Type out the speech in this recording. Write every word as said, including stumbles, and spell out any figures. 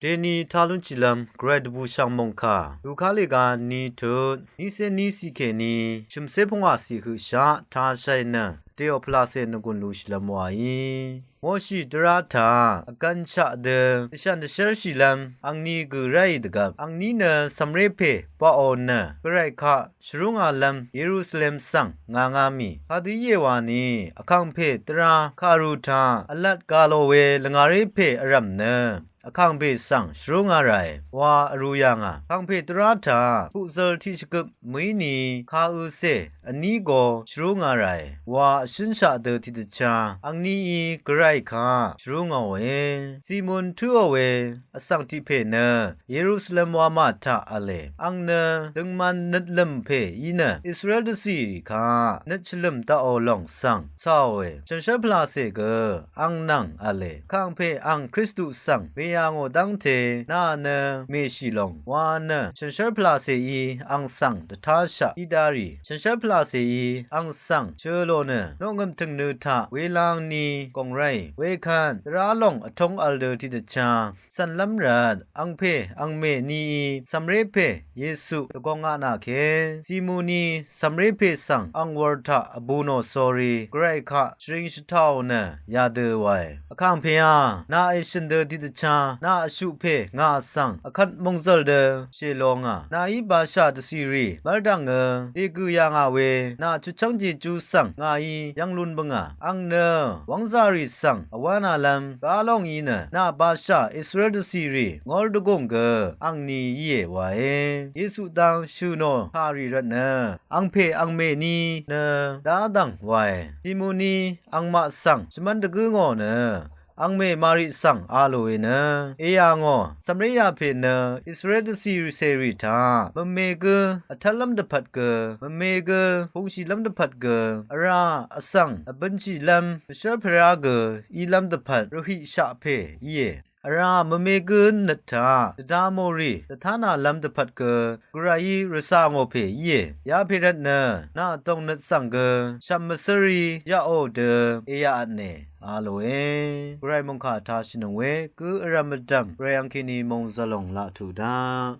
Deni talun chilvm gvray dvbù shv̀ng mòngkà Luka lèga ni tut niqcé ní cì kèní shø̀mcé pvngwà cì høqshaq tashai nø dèò pvlacè nvgùn lushìlvm wàí. Moshi dvrá taq vgvnshaq dø dvshv̀n dvshv́rshìlvm angni gø ráì dvgvp angní nø cv̀mré pè baqò nø gvray kaq shvrúngàlvm Yerusalem svng ngàngá mì. Kadø íe wani vkàngpè dvrá kàru taq vlat gà lò we lvngàré pè vrv̀m nø vkàngpè svng shvrúngà ràe wa vrū yà ngà. Vkàngpè dvrá taq puqzøl tiqshvgøp mø̀íni kaqøcè vní go shvrúngà ràe wa vshǿnshaq dø tiqdvchá angnií gvray kaq shvrúngòe. Simon tǿò we vsvng tiq pè nø Yerusalem wamà taq v̄le. Ang nø døngman nøtlø̀m pè í nø Israel dvcìrì kaq nøt shvlø̀m daqò lòng svng càòe. Shànshér pvlacè gø ang nvng v̄le. Vkàngpè ang Kristu svng we yà ngò dv́ngte nà nø mèshì lòng wa nø shànshér pvlacèí ang svng dvtáshaq í dárì. Shànshér pvlacèí ang svng shø̄ lò nø noqngø̀m tø̀ngnø taq welangni gòng ráì. Wekvt dvrá lòng vtóng v̄l dø tiqdvchá cv̀nlv́m rvt angpè angmè nií cv̀mré pè Yesu dvgong aq nà ke Simoni cv̀mré pè svng ang wur taq vbù nò sórí gvray kaq shvring shvtàò nø yadø wae. Vkàngpèá nà èshø̀n dø tiqdvchá nà vshuq pè ngà svng vkvt mòngzv̀l dø shèlōngà. Nàí bashà dvcìrì mv́rdv̀ngø dègø̀ yà ngà we nà chutchv́ng jejú svng ngàí yv́ng lún bǿngà. Ang nø wv́ngzàrì svng vwánalv́m gá lóngí nø nà bashà Israel dvcìrì ngór dvgùng gø angni íe wae. Yesu dang shø̀ nò tàrì rvtnø angpè angmè ni nø dá dv̀ng wae. Simoni angmaq svng shvmv́n dvgǿ ngò nø angmè Mari svng a lòe nø èyà ngò cv̀mré yà pè nø Israel dvcìrì cèrì taq mvme gǿ vtv́nlv́m dvpvt gø mvme gǿ pungshìlv́m dvpvt gø vrá vsvng vbønshìlv́m dvshv́rpvrá gø ílv́m dvpvt rvhìqshaq pè íe. Vrá mvme gǿ nøt taq dvda mòrì dvtánàlv́m dvpvt gø gvrayí rvcà ngò pè íe. Yapè rvtnø nà dòngnøt svng gø shv̀m mvcǿrí yaqò dø èyaqvtne a lòe. Gvray mòngkà tashìnøng we gǿ vrv̀m vdv̀m gvray angkèní mòngzv̀l lòng laq tuq daq.